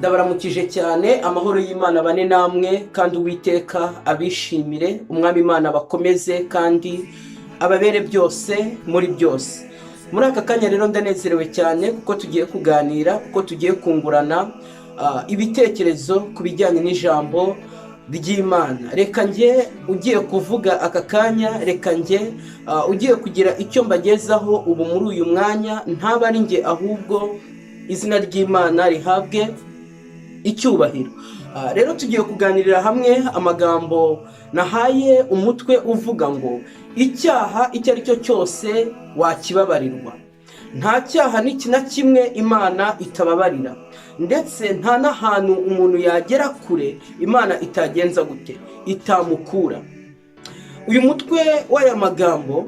Ndabaramukije cyane, amahoro y'Imana bane namwe, kandi Uwiteka abishimire. Umwami Imana bakomeze kandi ababere byose muri byose. Muri aka kanya rero ndanezerewe cyane kuko tugiye kuganira, kuko tugiye kungurana ibitekerezo ku bijyanye n'ijambo ry'Imana. Reka njye ugiye kuvuga aka kanya, reka njye ugiye kugira icyo mbagezaho ubu muri uyu mwanya, ntaba ari njye, ahubwo izina ry'Imana rihabwe icyubahiro. Rero tugiye kuganirira hamwe amagambo nahaye umutwe uvuga ngo icyaha icyo ari cyo cyose wakibabarirwa. Nta cyaha n'iki na kimwe Imana itababarira, ndetse nta n'ahantu umuntu yagera kure Imana itagenza gute, itamukura. Uyu mutwe w'aya magambo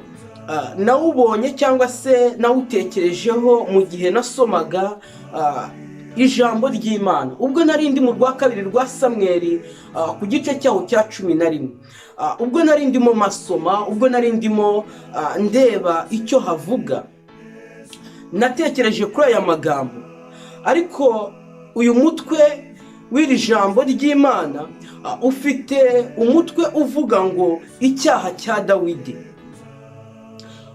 nawubonye cyangwa se nawutekerejeho mu gihe nasomaga ijambo ry'Imana, ubwo nari ndi mu rwa kabiri rwa Samweri ku gice cyaho cya 11. Ubwo nari ndimo masoma, ubwo nari ndimo ndeba icyo havuga, natekereje kuri aya magambo. Ariko uyu mutwe w'iri jambo ry'Imana ufite umutwe uvuga ngo icyaha cya Dawidi.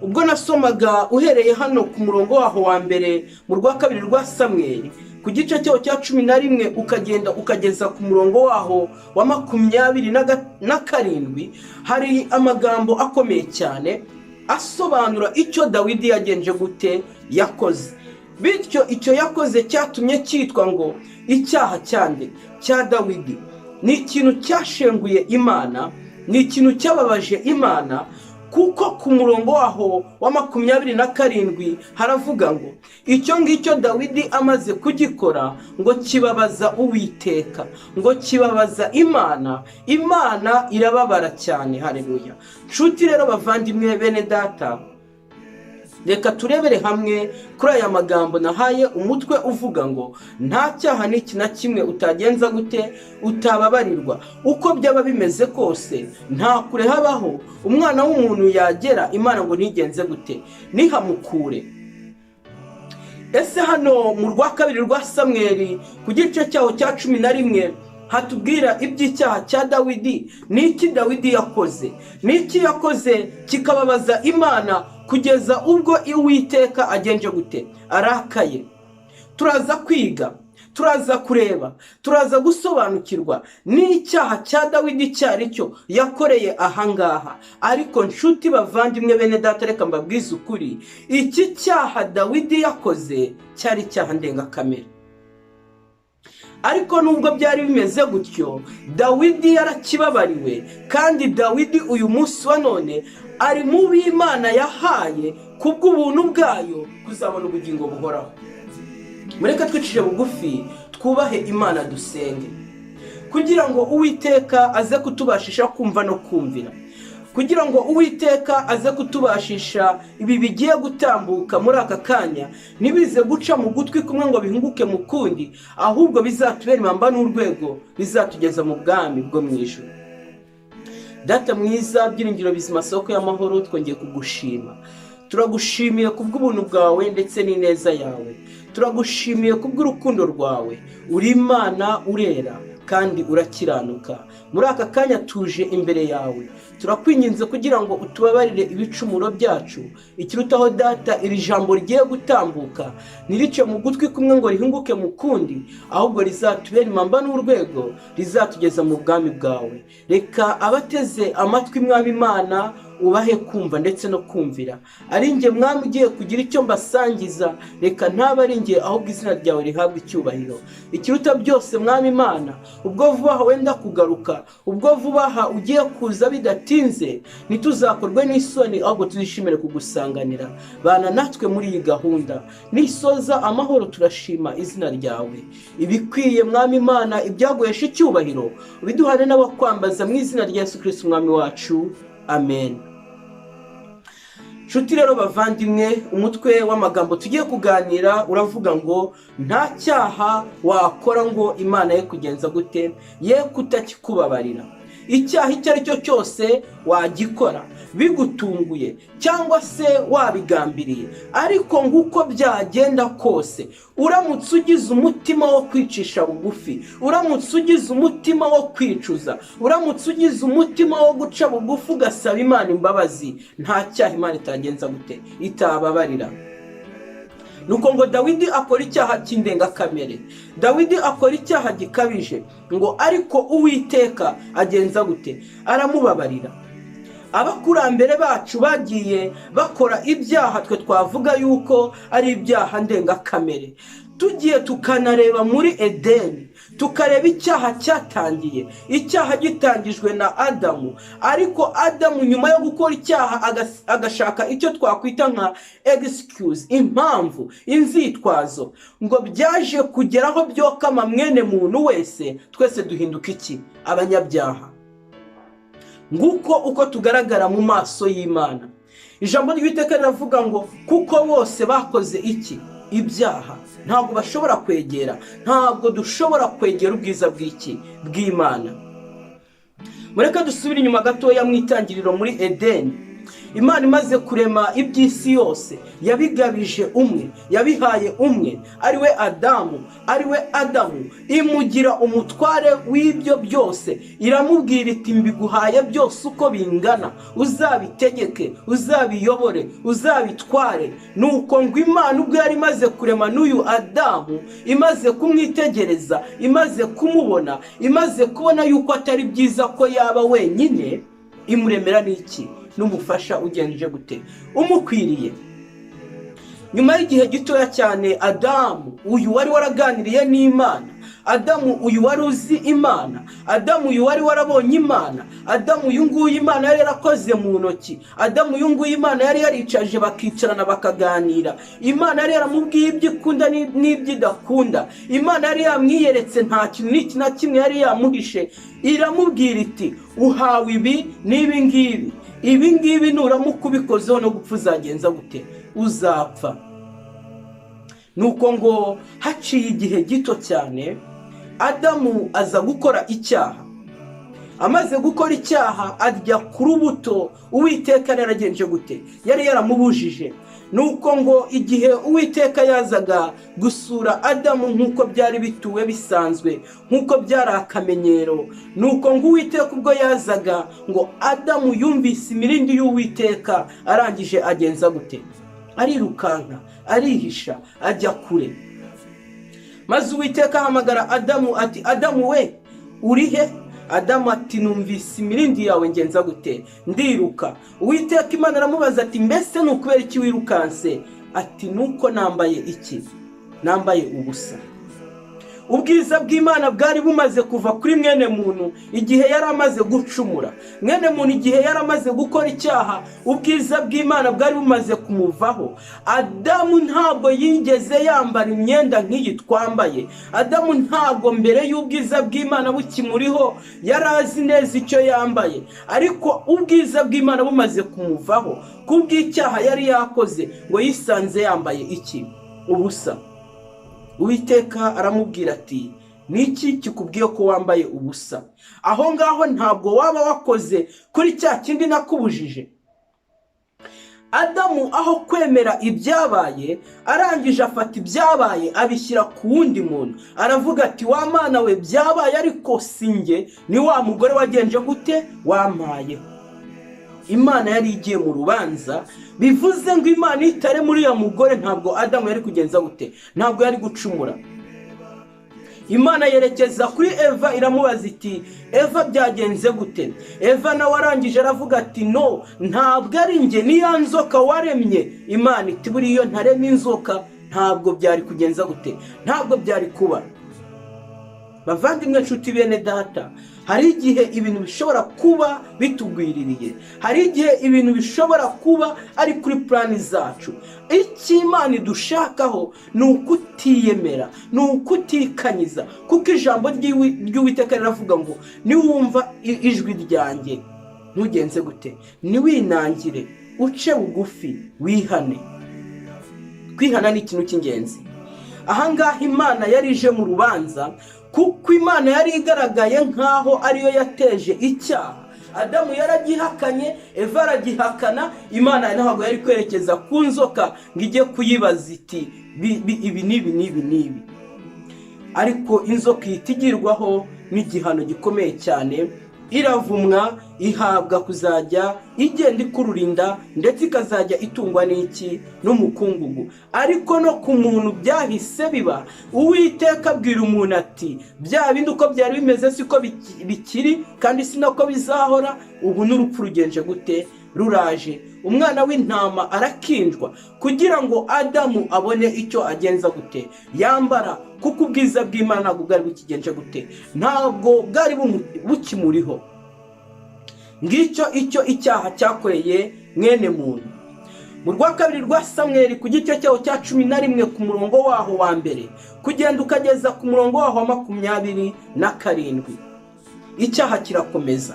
Ubwo nasomaga uhereye hano ku murongo waho wa mbere mu rwa kabiri rwa Samweri ku gice cyaho cya 11, ukagenda ukageza ku murongo waho wa 27, hari amagambo akomeye cyane asobanura icyo Dawidi yagenje gute, yakoze. Bityo icyo yakoze cyatumye cyitwa ngo icyaha cyande, cya Dawidi. Ni ikintu cyashenguye Imana, ni ikintu cyababaje Imana, kuko ku murongo waho wa 27 haravuga ngo icyo ngicyo Dawidi amaze kugikora ngo kibabaza Uwiteka, ngo kibabaza Imana, Imana irababara cyane. Hareruya! Nshuti rero, bavandimwe, bene data, reka turebere hamwe kuri aya magambo nahaye umutwe uvuga ngo nta cyaha n'iki na kimwe utagenza gute, utababarirwa. Uko byaba bimeze kose, nta kure habaho umwana w'umuntu yagera Imana ngo ntigenze gute, ntihamukure. Ese hano mu rwa kabiri rwa Samweri ku gice cyaho cya 11 hatubwira iby'icyaha cya Dawidi? Ni iki Dawidi yakoze? Ni iki yakoze kikababaza Imana kugeza ubwo Uwiteka agenje gute, arakaye? Turaza kwiga, turaza kureba, turaza gusobanukirwa n'icyaha cya Dawidi icyo ari cyo yakoreye ahangaha. Ariko nshuti, bavandimwe, bene data, reka mbabwize ukuri: iki cyaha Dawidi yakoze cyari icyaha ndengakamere. Ariko nubwo byari bimeze gutyo, Dawidi yarakibabariwe, kandi Dawidi uyu munsi wa none ari mu b'Imana yahaye kubw'ubuntu bwayo kuzabona ubugingo buhoraho. Mureke twicishe bugufi, twubahe Imana, dusenge kugira ngo Uwiteka aze kutubashisha kumva no kumvira, kugira ngo Uwiteka aze kutubashisha ibi bigiye gutambuka muri aka kanya ntibize guca mu gutwi kumwe ngo bihunguke mu kundi, ahubwo bizatubera impamba n'urwego bizatugeza mu bwami bwo mu ijuru. Data mwiza, byiringiro bizima, soko y'amahoro, twongeye kugushima. Turagushimiye kubw'ubuntu bwawe ndetse n'ineza yawe. Turagushimiye kubw'urukundo rwawe. Uri Imana, urera kandi urakiranuka. Muri aka kanya tuje imbere yawe, turakwinginze kugira ngo utubabarire ibicumuro byacu. Ikirutaho Data, iri jambo rigiye gutambuka ntirice mu gutwi kumwe ngo rihunguke mu kundi, ahubwo rizatubere impamba n'urwego rizatugeza mu bwami bwawe. Reka abateze amatwi, Mwami Imana, ubahe kumva ndetse no kumvira. Ari njye, Mwami, ugiye kugira icyo mbasangiza, reka ntaba ari njye, ahubwo izina ryawe rihabwe icyubahiro. Ikiruta byose, Mwami Imana, ubwo vuba aha wenda kugaruka, ubwo vuba aha ugiye kuza bidatinze, ntituzakorwe n'isoni, ahubwo tuzishimire kugusanganira. Bana natwe muri iyi gahunda, nisoza amahoro turashima izina ryawe. Ibikwiye, Mwami Imana, ibyaguhesha icyubahiro, ubiduhane n'abakwambaza, mu izina rya Yesu Kirisiti Umwami wacu, amen. Nshuti rero, bavandimwe, umutwe w'amagambo tugiye kuganira uravuga ngo nta cyaha wakora ngo Imana ye kugenza gute, ye kutakikubabarira. Icyaha icyo ari cyo cyose wagikora bigutunguye cyangwa se wabigambiriye, ariko nguko byagenda kose, uramutse ugize umutima wo kwicisha bugufi, uramutse ugize umutima wo kwicuza, uramutse ugize umutima wo guca bugufi ugasaba Imana imbabazi, nta cyaha Imana itagenza gute itababarira. Nuko ngo Dawidi akora icyaha cy'indengakamere, Dawidi akora icyaha gikabije, ngo ariko Uwiteka agenza gute? Aramubabarira. Abakurambere bacu bagiye bakora ibyaha twe twavuga yuko ari ibyaha ndengakamere. Tugiye tukanareba muri Edeni, tukareba icyaha cyatangiye, icyaha gitangijwe na Adamu, ariko Adamu nyuma yo gukora icyaha agashaka icyo twakwita nka excuse, impamvu, inzitwazo, ngo byaje kugeraho byokama mwene muntu wese, twese duhinduka iki? Abanyabyaha. Nguko uko tugaragara mu maso y'Imana. Ijambo ry'Uwiteka riravuga ngo kuko bose bakoze iki? Ibyaha. Ntabwo bashobora kwegera, ntabwo dushobora kwegera ubwiza bw'iki? Bw'Imana. Mureke dusubire inyuma gatoya mu itangiriro muri Edeni. Imana imaze kurema iby'isi yose, yabigabije umwe, yabihaye umwe, ariwe Adamu, ariwe Adamu, imugira umutware w'ibyo byose. Iramubwira iti: "Mbiguhaye byose uko bingana, uzabitegeke, uzabiyobore, uzabitware." Nuko ngo Imana ubwo yari imaze kurema n'uyu Adamu, imaze kumwitegereza, imaze kumubona, imaze kubona yuko atari byiza ko yaba wenyine, imuremera n'iki? N'umufasha ugenje gute? Umukwiriye. Nyuma y'igihe gitoya cyane, Adamu uyu wari waraganiriye n'Imana, Adamu uyu wari uzi Imana, Adamu uyu wari warabonye Imana, Adamu uyu nguyu Imana yari yarakoze mu ntoki, Adamu uyu nguyu Imana yari yaricaje bakicarana bakaganira, Imana yari yaramubwiye ibyo ikunda n'ibyo idakunda, Imana yari yamwiyeretse, nta kintu n'iki na kimwe yari yamuhishe, iramubwira iti: "Uhawe ibi n'ibi ngibi, ibi ngibi nuramuka ubikozeho no gupfa uzagenza gute? Uzapfa." Nuko ngo haciye igihe gito cyane, Adamu aza gukora icyaha. Amaze gukora icyaha, arya ku rubuto Uwiteka yari yaragenje gute? Yari yaramubujije. Nuko ngo igihe Uwiteka yazaga gusura Adamu nk'uko byari bituwe bisanzwe, nk'uko byari akamenyero, nuko ngo Uwiteka ubwo yazaga, ngo Adamu yumvise imirindi y'Uwiteka, arangije agenza gute? Arirukanka, arihisha, ajya kure. Maze Uwiteka ahamagara Adamu ati: "Adamu we, uri he?" Adamu ati: "Numvise imirindi yawe, ngenza gute? Ndiruka." Uwiteka Imana aramubaza ati: "Mbese ni ukubera iki wirukanse?" Ati: "Nuko nambaye iki? Nambaye ubusa." Ubwiza bw'Imana bwari bumaze kuva kuri mwene muntu igihe yari amaze gucumura. Mwene muntu igihe yari amaze gukora icyaha, ubwiza bw'Imana bwari bumaze kumuvaho. Adamu ntabwo yigeze yambara imyenda nk'iyi twambaye. Adamu ntabwo mbere y'ubwiza bw'Imana bukimuriho yari azi neza icyo yambaye, ariko ubwiza bw'Imana bumaze kumuvaho kubw'icyaha yari yakoze, ngo yisanze yambaye iki? Ubusa. Uwiteka aramubwira ati: "Niki kikubwiye ko wambaye ubusa? Aho ngaho ntabwo waba wakoze kuri cya kindi nakubujije?" Adamu aho kwemera ibyabaye, arangije afata ibyabaye abishyira ku wundi muntu. Aravuga ati: "Wa Mana we, byabaye, ariko si njye, ni wa mugore wagenje gute? Wampaye." Imana yari igiye mu rubanza. Bivuze ngo Imana itare muri uriya mugore, ntabwo Adamu yari kugenza gute? Ntabwo yari gucumura. Imana yerekeza kuri Eva, iramubaza iti: "Eva, byagenze gute?" Eva nawe arangije aravuga ati: "No, ntabwo ari njye, ni ya nzoka waremye." Imana iti: "Buriya ntarema inzoka, ntabwo byari kugenza gute? Ntabwo byari kuba." Bavandimwe, nshuti, bene data, hari igihe ibintu bishobora kuba bitugwiririye, hari igihe ibintu bishobora kuba ari kuri plan zacu. Icyo Imana idushakaho ni ukutiyemera, ni ukutikanyiza, kuko ijambo ry'Uwiteka riravuga ngo: "Niwumva ijwi ryanjye, ntugenze gute? Ntiwinangire, uce bugufi, wihane." Kwihana ni ikintu cy'ingenzi. Ahangaha Imana yari ije mu rubanza Kuko Imana yari igaragaye nk'aho ariyo yateje icyaha. Adamu yaragihakanye, Eva aragihakana. Imana ntabwo yari kwerekeza ku nzoka ngo ijye kuyibaza iti ibi n'ibi n'ibi n'ibi. Ariko inzoka ihita igirwaho n'igihano gikomeye cyane, iravumwa, ihabwa kuzajya igenda ikurura inda, ndetse ikazajya itungwa n'iki? N'umukungugu. Ariko no ku muntu byahise biba. Uwiteka abwira umuntu ati: "Bya bindi uko byari bimeze siko bikiri, kandi si nako bizahora. Ubu n'urupfu rugenje gute? Ruraje." Umwana w'intama arakinjwa kugira ngo Adamu abone icyo agenza gute? Yambara, kuko ubwiza bw'Imana ntabwo bwari bukigenje gute? Ntabwo bwari bukimuriho. Ngicyo icyo icyaha cyakoreye mwene muntu. Mu rwa kabiri rwa Samweri, ku gice cyaho cya 11, ku murongo waho wa mbere kugenda ukageza ku murongo waho wa 27, icyaha kirakomeza.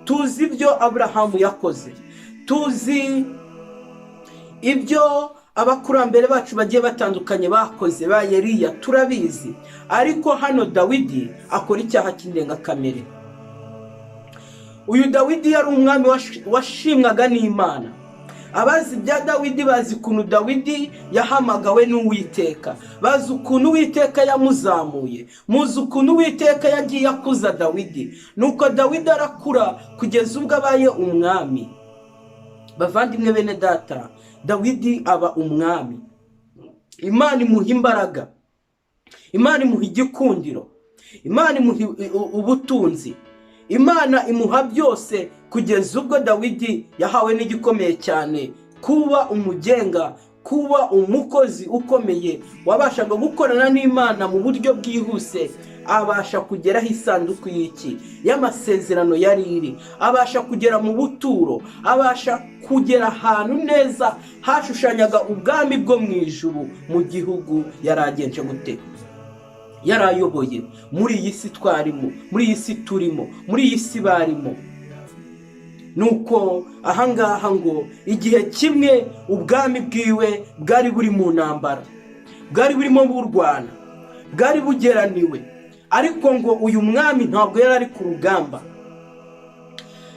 Tuzi ibyo Aburahamu yakoze, tuzi ibyo abakurambere bacu bagiye batandukanye bakoze, ba Yeriya, turabizi. Ariko hano Dawidi akora icyaha cy'indengakamere. Uyu Dawidi yari umwami washimwaga n'Imana. Abazi ibya Dawidi bazi ukuntu Dawidi yahamagawe n'Uwiteka, bazi ukuntu Uwiteka yamuzamuye, muzi ukuntu Uwiteka yagiye akuza Dawidi. Nuko Dawidi arakura kugeza ubwo abaye umwami. Bavandimwe, bene data, Dawidi aba umwami, Imana imuha imbaraga, Imana imuha igikundiro, Imana imuha ubutunzi, Imana imuha byose, kugeza ubwo Dawidi yahawe n'igikomeye cyane: kuba umugenga, kuba umukozi ukomeye wabashaga gukorana n'Imana mu buryo bwihuse. Abasha kugeraho isanduku y'iki? Y'amasezerano yari iri. Abasha kugera mu buturo, abasha kugera ahantu neza hashushanyaga ubwami bwo mu ijuru mu gihugu yari agenje gute? Yari ayoboye. Muri iyi si twarimo, muri iyi si turimo, muri iyi si barimo. Nuko ahangaha ngo igihe kimwe ubwami bwiwe bwari buri mu ntambara, bwari burimo burwana, bwari bugeraniwe. Ariko ngo uyu mwami ntabwo yari ari ku rugamba.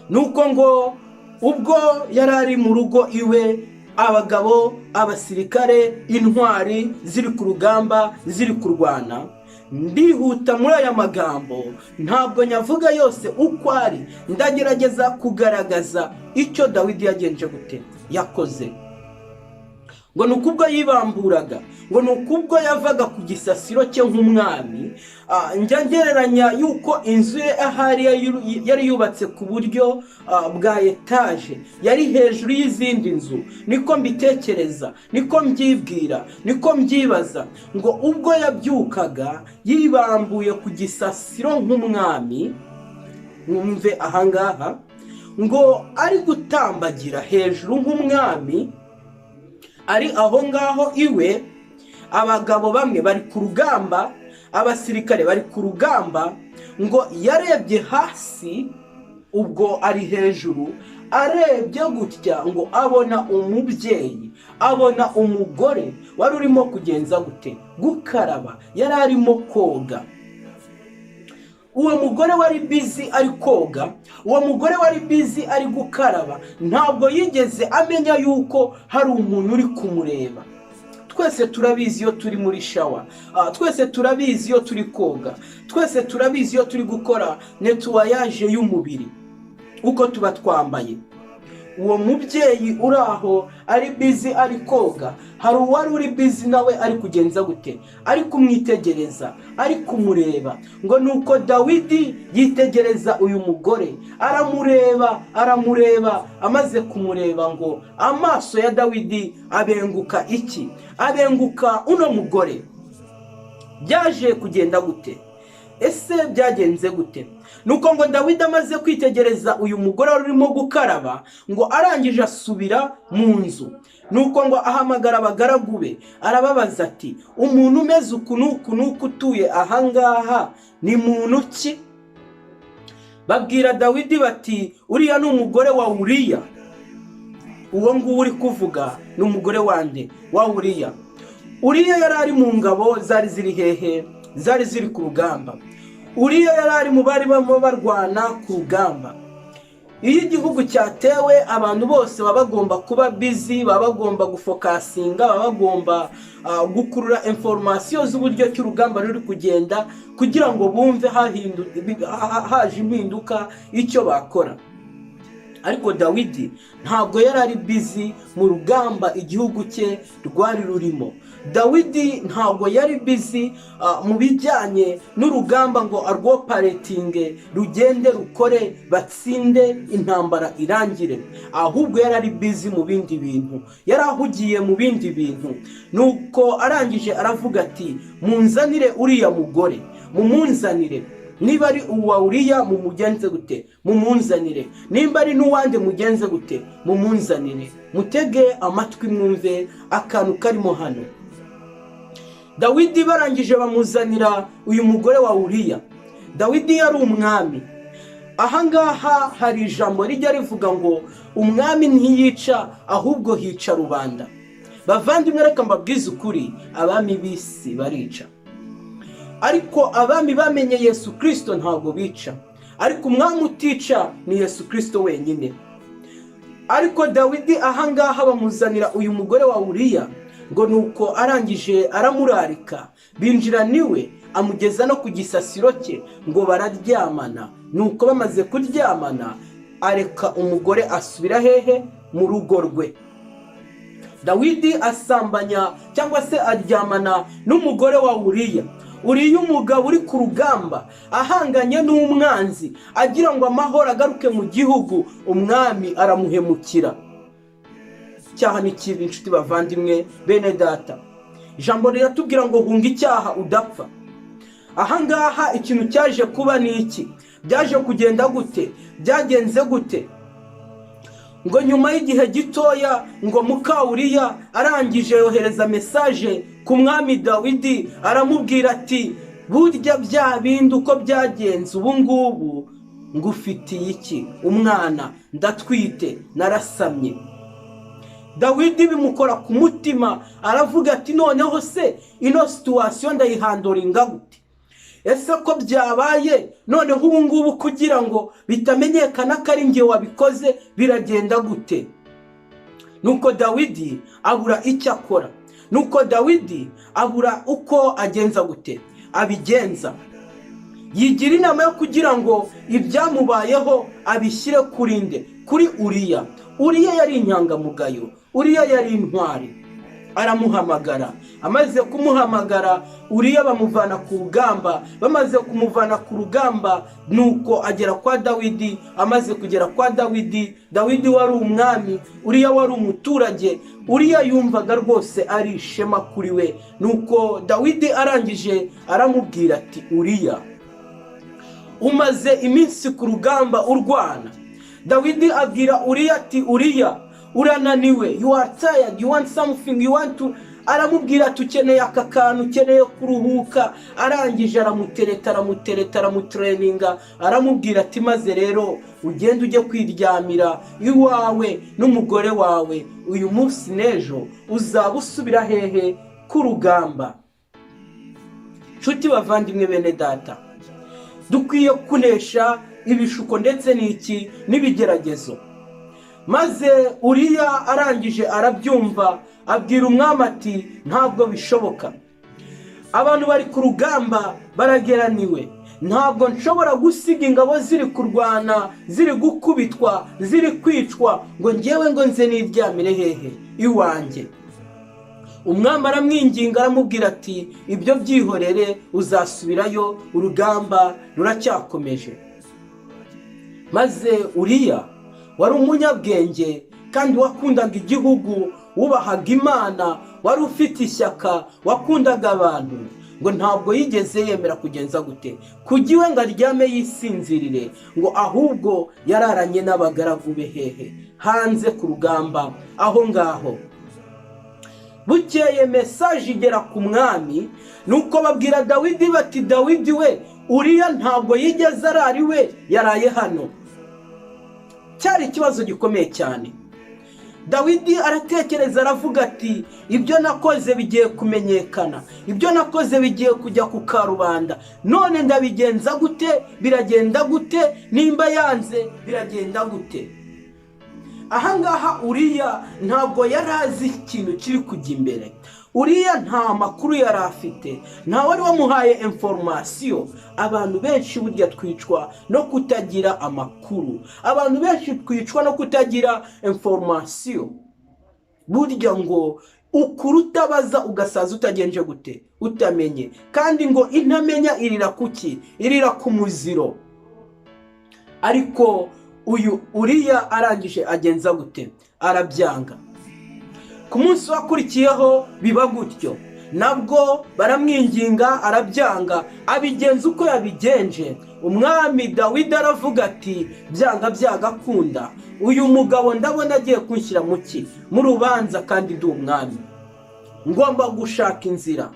Nuko ngo ubwo yari ari mu rugo iwe, abagabo, abasirikare, intwari ziri ku rugamba, ziri kurwana. Ndihuta muri aya magambo, ntabwo nyavuga yose uko ari, ndagerageza kugaragaza icyo Dawidi yagenje gute? Yakoze. Ngo ni ukubwo yibamburaga, ngo ni ukubwo yavaga ku gisasiro cye nk'umwami. Njya ngereranya yuko inzu ye ahari yari yubatse ku buryo bwa etaje, yari hejuru y'izindi nzu. Niko mbitekereza, niko mbyibwira, niko mbyibaza. Ngo ubwo yabyukaga yibambuye ku gisasiro nk'umwami, mwumve ahangaha, ngo ari gutambagira hejuru nk'umwami, ari aho ngaho iwe, abagabo bamwe bari ku rugamba, abasirikare bari ku rugamba. Ngo yarebye hasi ubwo ari hejuru, arebye gutya ngo abona umubyeyi, abona umugore wari urimo kugenza gute? Gukaraba, yari arimo koga. Uwo mugore wari busy ari koga, uwo mugore wari busy ari gukaraba, ntabwo yigeze amenya yuko hari umuntu uri kumureba. Twese turabizi iyo turi muri shower, twese turabizi iyo turi koga, twese turabizi iyo turi gukora nettoyage y'umubiri, uko tuba twambaye. Uwo mubyeyi uri aho ari busy ari koga, hari uwari uri busy nawe ari kugenza gute? Ari kumwitegereza, ari kumureba. Ngo nuko Dawidi yitegereza uyu mugore, aramureba, aramureba. Amaze kumureba, ngo amaso ya Dawidi abenguka iki? Abenguka uno mugore. Byaje kugenda gute? Ese byagenze gute? Nuko ngo Dawidi amaze kwitegereza uyu mugore wari urimo gukaraba, ngo arangije asubira mu nzu. Nuko ngo ahamagara abagaragu be, arababaza ati: "Umuntu umeze uku n'uku n'uku utuye ahangaha ni muntu ki?" Babwira Dawidi bati: "Uriya ni umugore wa Uriya. Uwo nguwo uri kuvuga ni umugore wande? Wa Uriya." Uriya yari ari mu ngabo zari ziri hehe? Zari ziri ku rugamba. Uriya yari ari mu bari barimo barwana ku rugamba. Iyo igihugu cyatewe, abantu bose baba bagomba kuba busy, baba bagomba gufocusinga, baba bagomba gukurura information z'uburyo ki urugamba ruri kugenda, kugira ngo bumve haje impinduka icyo bakora. Ariko Dawidi ntabwo yari ari busy mu rugamba igihugu cye rwari rurimo. Dawidi ntabwo yari busy mu bijyanye n'urugamba ngo arwoperatinge, rugende rukore, batsinde, intambara irangire. Ahubwo yari ari busy mu bindi bintu, yari ahugiye mu bindi bintu. Nuko arangije aravuga ati: "Munzanire uriya mugore, mumunzanire. Niba ari uwa Uriya mumugenze gute? Mumunzanire. Nimba ari n'uwandi mugenze gute? Mumunzanire." Mutege amatwi mwumve akantu karimo hano. Dawidi barangije bamuzanira uyu mugore wa Uriya. Dawidi yari umwami. Ahangaha hari ijambo rijya rivuga ngo umwami ntiyica, ahubwo hica rubanda. Bavandimwe, reka mbabwize ukuri, abami b'isi barica, ariko abami bamenye Yesu Kirisito ntabwo bica. Ariko umwami utica ni Yesu Kirisito wenyine. Ariko Dawidi ahangaha bamuzanira uyu mugore wa Uriya, ngo nuko arangije aramurarika, binjira niwe, amugeza no ku gisasiro cye, ngo bararyamana. Nuko bamaze kuryamana, areka umugore asubira hehe? Mu rugo rwe. Dawidi asambanya cyangwa se aryamana n'umugore wa Uriya. Uriya umugabo uri ku rugamba ahanganye n'umwanzi, agira ngo amahoro agaruke mu gihugu, umwami aramuhemukira. Icyaha ni kibi, inshuti, bavandimwe, bene data. Ijambo riratubwira ngo hunga icyaha udapfa. Ahangaha ikintu cyaje kuba ni iki? Byaje kugenda gute? Byagenze gute? Ngo nyuma y'igihe gitoya, ngo muka Uriya arangije yohereza message ku mwami Dawidi, aramubwira ati: "Burya bya bindi uko byagenze, ubu ngubu ngufitiye iki? Umwana, ndatwite, narasamye." Dawidi bimukora ku mutima, aravuga ati: "Noneho se ino situation ndayihandlinga gute? Ese ko byabaye, noneho ubu ngubu kugira ngo bitamenyekana ko ari njye wabikoze, biragenda gute?" Nuko Dawidi abura icyo akora, nuko Dawidi abura uko agenza gute abigenza. Yigira inama yo kugira ngo ibyamubayeho abishyire kuri nde? Kuri Uriya. Uriya yari inyangamugayo, Uriya yari intwari. Aramuhamagara. Amaze kumuhamagara, Uriya bamuvana ku rugamba. Bamaze kumuvana ku rugamba, nuko agera kwa Dawidi. Amaze kugera kwa Dawidi, Dawidi wari umwami, Uriya wari umuturage, Uriya yumvaga rwose ari ishema kuri we. Nuko Dawidi arangije aramubwira ati: "Uriya, umaze iminsi ku rugamba urwana." Dawidi abwira Uriya ati: "Uriya, urananiwe, you are tired, you want something, you want to." Aramubwira ati: "Ukeneye aka kantu, ukeneye kuruhuka." Arangije aramutereta, aramutereta, aramutraininga, aramubwira ati: "Maze rero ugende ujye kwiryamira iwawe n'umugore wawe. Uyu munsi n'ejo uzaba usubira hehe? Ku rugamba." Nshuti, bavandimwe, bene data, dukwiye kunesha ibishuko ndetse n'iki? N'ibigeragezo. Maze Uriya arangije arabyumva, abwira umwami ati: "Ntabwo bishoboka, abantu bari ku rugamba barageraniwe. Ntabwo nshobora gusiga ingabo ziri kurwana, ziri gukubitwa, ziri kwicwa, ngo ngewe ngo nze niryamire hehe? Iwanjye." Umwami aramwinginga, aramubwira ati: "Ibyo byihorere, uzasubirayo, urugamba ruracyakomeje." Maze Uriya wari umunyabwenge kandi wakundaga igihugu, wubahaga Imana, wari ufite ishyaka, wakundaga abantu, ngo ntabwo yigeze yemera kugenza gute? Kujya iwe ngo aryame yisinzirire. Ngo ahubwo yararanye n'abagaragu be hehe? Hanze ku rugamba aho ngaho. Bukeye message igera ku mwami, nuko babwira Dawidi bati: "Dawidi we, Uriya ntabwo yigeze arara iwe, yaraye hano." Cyari ikibazo gikomeye cyane. Dawidi aratekereza, aravuga ati: "Ibyo nakoze bigiye kumenyekana, ibyo nakoze bigiye kujya ku karubanda. None ndabigenza gute? Biragenda gute? Nimba yanze, biragenda gute?" Ahangaha Uriya ntabwo yari azi ikintu kiri kujya imbere. Uriya nta makuru yari afite, nta wari wamuhaye information. Abantu benshi burya twicwa no kutagira amakuru, abantu benshi twicwa no kutagira information. Burya ngo ukura utabaza, ugasaza utagenje gute? Utamenye. Kandi ngo intamenya irira kuki? Irira ku muziro. Ariko uyu Uriya arangije agenza gute? Arabyanga. Ku munsi wakurikiyeho biba gutyo, nabwo baramwinginga arabyanga, abigenza uko yabigenje. Umwami Dawidi aravuga ati: "Byanga byagakunda, uyu mugabo ndabona agiye kunshyira mu ki? Mu rubanza, kandi ndi umwami. Ngomba gushaka inzira,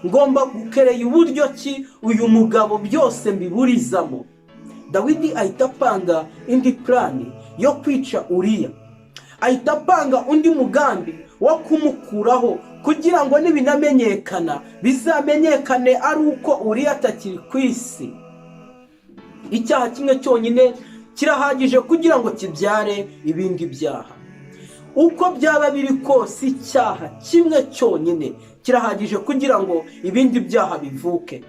ngomba gukereye uburyo ki uyu mugabo byose mbiburizamo." Dawidi ahita apanga indi plan yo kwica Uriya, ahita apanga undi mugambi wo kumukuraho, kugira ngo nibinamenyekana bizamenyekane ari uko Uriya atakiri ku isi. Icyaha kimwe cyonyine kirahagije kugira ngo kibyare ibindi byaha. Uko byaba biri kose, icyaha kimwe cyonyine kirahagije kugira ngo ibindi byaha bivuke.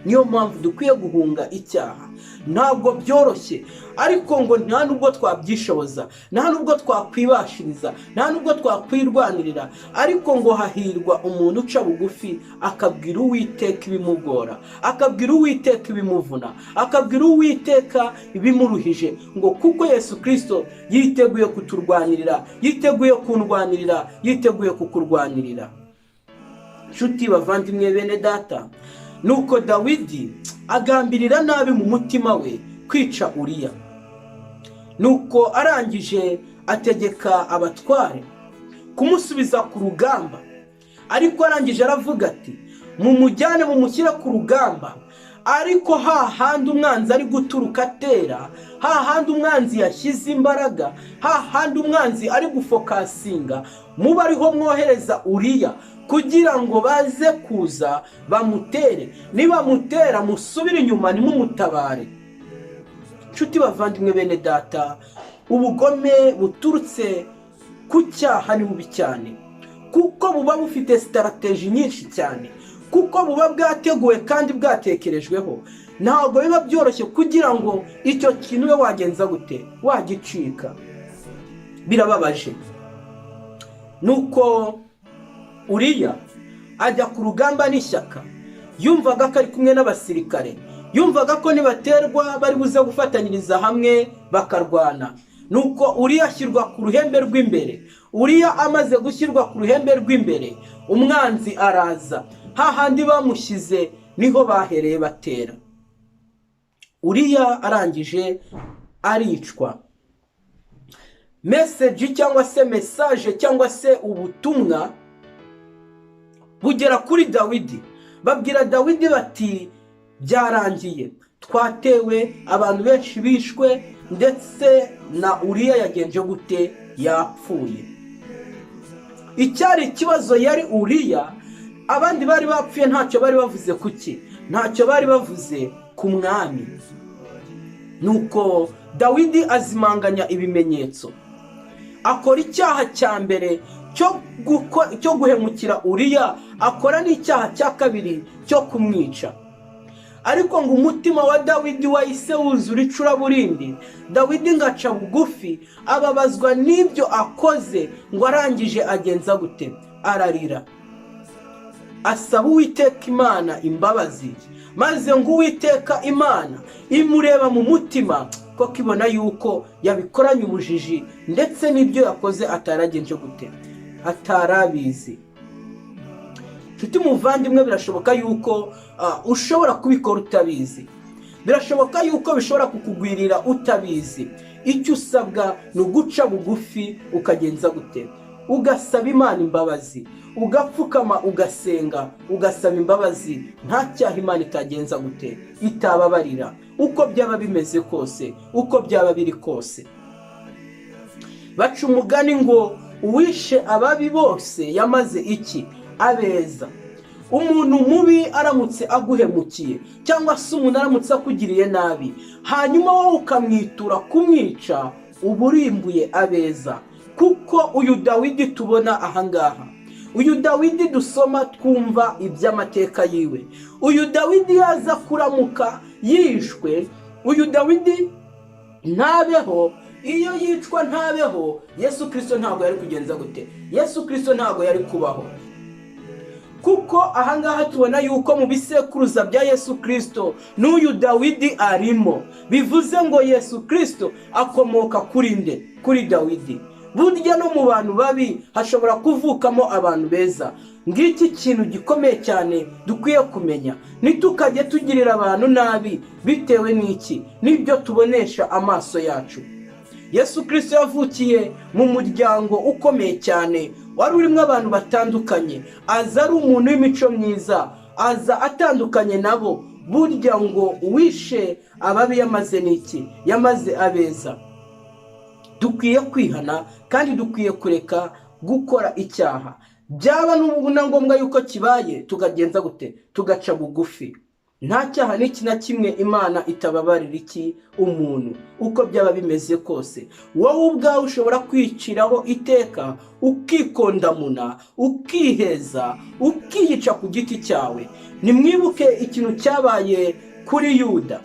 Niyo mpamvu dukwiye guhunga icyaha. Ntabwo byoroshye, ariko ngo nta nubwo twabyishoboza, nta nubwo twakwibashiriza, nta nubwo twakwirwanirira, ariko ngo hahirwa umuntu uca bugufi, akabwira Uwiteka ibimugora, akabwira Uwiteka ibimuvuna, akabwira Uwiteka ibimuruhije, ngo kuko Yesu Kirisito yiteguye kuturwanirira, yiteguye kundwanirira, yiteguye kukurwanirira. Nshuti, bavandimwe, bene data, nuko Dawidi agambirira nabi mu mutima we kwica Uriya. Nuko arangije ategeka abatware kumusubiza ku rugamba. Ariko arangije aravuga ati: "Mumujyane, mumushyire ku rugamba, ariko hahandi umwanzi ari guturuka atera, hahandi umwanzi yashyize imbaraga, hahandi umwanzi ari gufocusinga, muba ariho mwohereza Uriya, kugira ngo baze kuza bamutere. Nibamutera, musubire inyuma, ntimumutabare." Nshuti, bavandimwe, bene data, ubugome buturutse ku cyaha ni bubi cyane, kuko buba bufite strategy nyinshi cyane, kuko buba bwateguwe kandi bwatekerejweho. Ntabwo biba byoroshye kugira ngo icyo kintu ube wagenza gute? Wagicika. Birababaje. Nuko Uriya ajya ku rugamba n'ishyaka. Yumvaga ko ari kumwe n'abasirikare, yumvaga ko nibaterwa bari buze gufatanyiriza hamwe bakarwana. Nuko Uriya ashyirwa ku ruhembe rw'imbere. Uriya amaze gushyirwa ku ruhembe rw'imbere, umwanzi araza, hahandi bamushyize niho bahereye batera. Uriya arangije aricwa. Message cyangwa se message cyangwa se ubutumwa bugera kuri Dawidi. Babwira Dawidi bati: "Byarangiye, twatewe, abantu benshi bishwe, ndetse na Uriya yagenje gute? Yapfuye." Icyari ikibazo yari Uriya. Abandi bari bapfuye ntacyo bari bavuze. Kuki? Ntacyo bari bavuze ku mwami. Nuko Dawidi azimanganya ibimenyetso, akora icyaha cya mbere cyo guhemukira Uriya, akora n'icyaha cya kabiri cyo kumwica. Ariko ngo umutima wa Dawidi wahise wuzura icuraburindi. Dawidi ngo aca bugufi, ababazwa n'ibyo akoze. Ngo arangije agenza gute? Ararira, asaba Uwiteka Imana imbabazi. Maze ngo Uwiteka Imana imureba mu mutima, ko ibona yuko yabikoranye ubujiji, ndetse n'ibyo yakoze ataragenje gute? Atarabizi. Nshuti, muvandimwe, birashoboka yuko ushobora kubikora utabizi, birashoboka yuko bishobora kukugwirira utabizi. Icyo usabwa ni uguca bugufi, ukagenza gute? Ugasaba Imana imbabazi, ugapfukama, ugasenga, ugasaba imbabazi. Nta cyaha Imana itagenza gute? Itababarira, uko byaba bimeze kose, uko byaba biri kose. Baca umugani ngo Uwishe ababi bose yamaze iki? Abeza. Umuntu mubi aramutse aguhemukiye, cyangwa se umuntu aramutse akugiriye nabi, hanyuma wowe ukamwitura kumwica, uba urimbuye abeza. Kuko uyu Dawidi tubona ahangaha, uyu Dawidi dusoma twumva iby'amateka yiwe, uyu Dawidi yaza kuramuka yishwe, uyu Dawidi ntabeho, iyo yicwa ntabeho, Yesu Kirisito ntabwo yari kugenza gute? Yesu Kirisito ntabwo yari kubaho. Kuko ahangaha tubona yuko mu bisekuruza bya Yesu Kirisito n'uyu Dawidi arimo. Bivuze ngo Yesu Kirisito akomoka kuri nde? Kuri Dawidi. Burya no mu bantu babi hashobora kuvukamo abantu beza. Ngiki kintu gikomeye cyane dukwiye kumenya: ntitukajye tugirira abantu nabi bitewe n'iki? N'ibyo tubonesha amaso yacu. Yesu Kirisito yavukiye mu muryango ukomeye cyane wari urimo abantu batandukanye, aza ari umuntu w'imico myiza, aza atandukanye nabo. Burya ngo uwishe ababi yamaze n'iki? Yamaze abeza. Dukwiye kwihana kandi dukwiye kureka gukora icyaha. Byaba na ngombwa yuko kibaye, tukagenza gute? Tugaca bugufi. Nta cyaha n'iki na kimwe Imana itababarira iki? Umuntu, uko byaba bimeze kose. Wowe ubwawe ushobora kwiciraho iteka, ukikondamuna, ukiheza, ukiyica ku giti cyawe. Nimwibuke ikintu cyabaye kuri Yuda.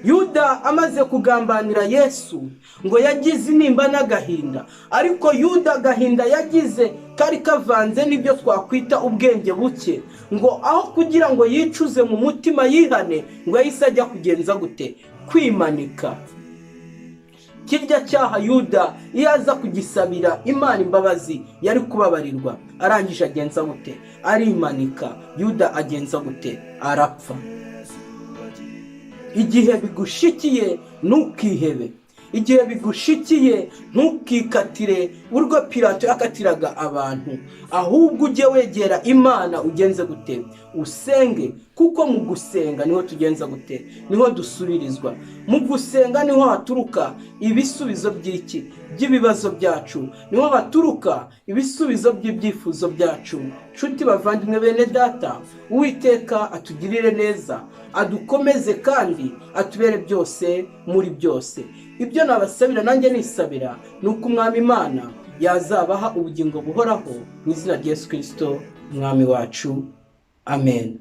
Yuda amaze kugambanira Yesu, ngo yagize intimba n'agahinda. Ariko Yuda, agahinda yagize kari kavanze n'ibyo twakwita ubwenge buke. Ngo aho kugira ngo yicuze mu mutima yihane, ngo yahise ajya kugenza gute? Kwimanika. Kirya cyaha Yuda iyo aza kugisabira Imana imbabazi, yari kubabarirwa. Arangije agenza gute? Arimanika. Yuda agenza gute? Arapfa. Igihe bigushikiye, ntukihebe. Igihe bigushikiye, ntukikatire urwo Pilato yakatiraga abantu, ahubwo ujye wegera Imana, ugenze gute? Usenge. Kuko mu gusenga niho tugenza gute? Niho dusubirizwa. Mu gusenga niho haturuka ibisubizo by'iki? By'ibibazo byacu. Niho haturuka ibisubizo by'ibyifuzo byacu. Nshuti, bavandimwe, bene data, Uwiteka atugirire neza, adukomeze kandi atubere byose muri byose. Ibyo nabasabira nanjye nisabira ni uko Umwami Imana yazabaha ubugingo buhoraho, mu izina rya Yesu Kirisito Umwami wacu, amen.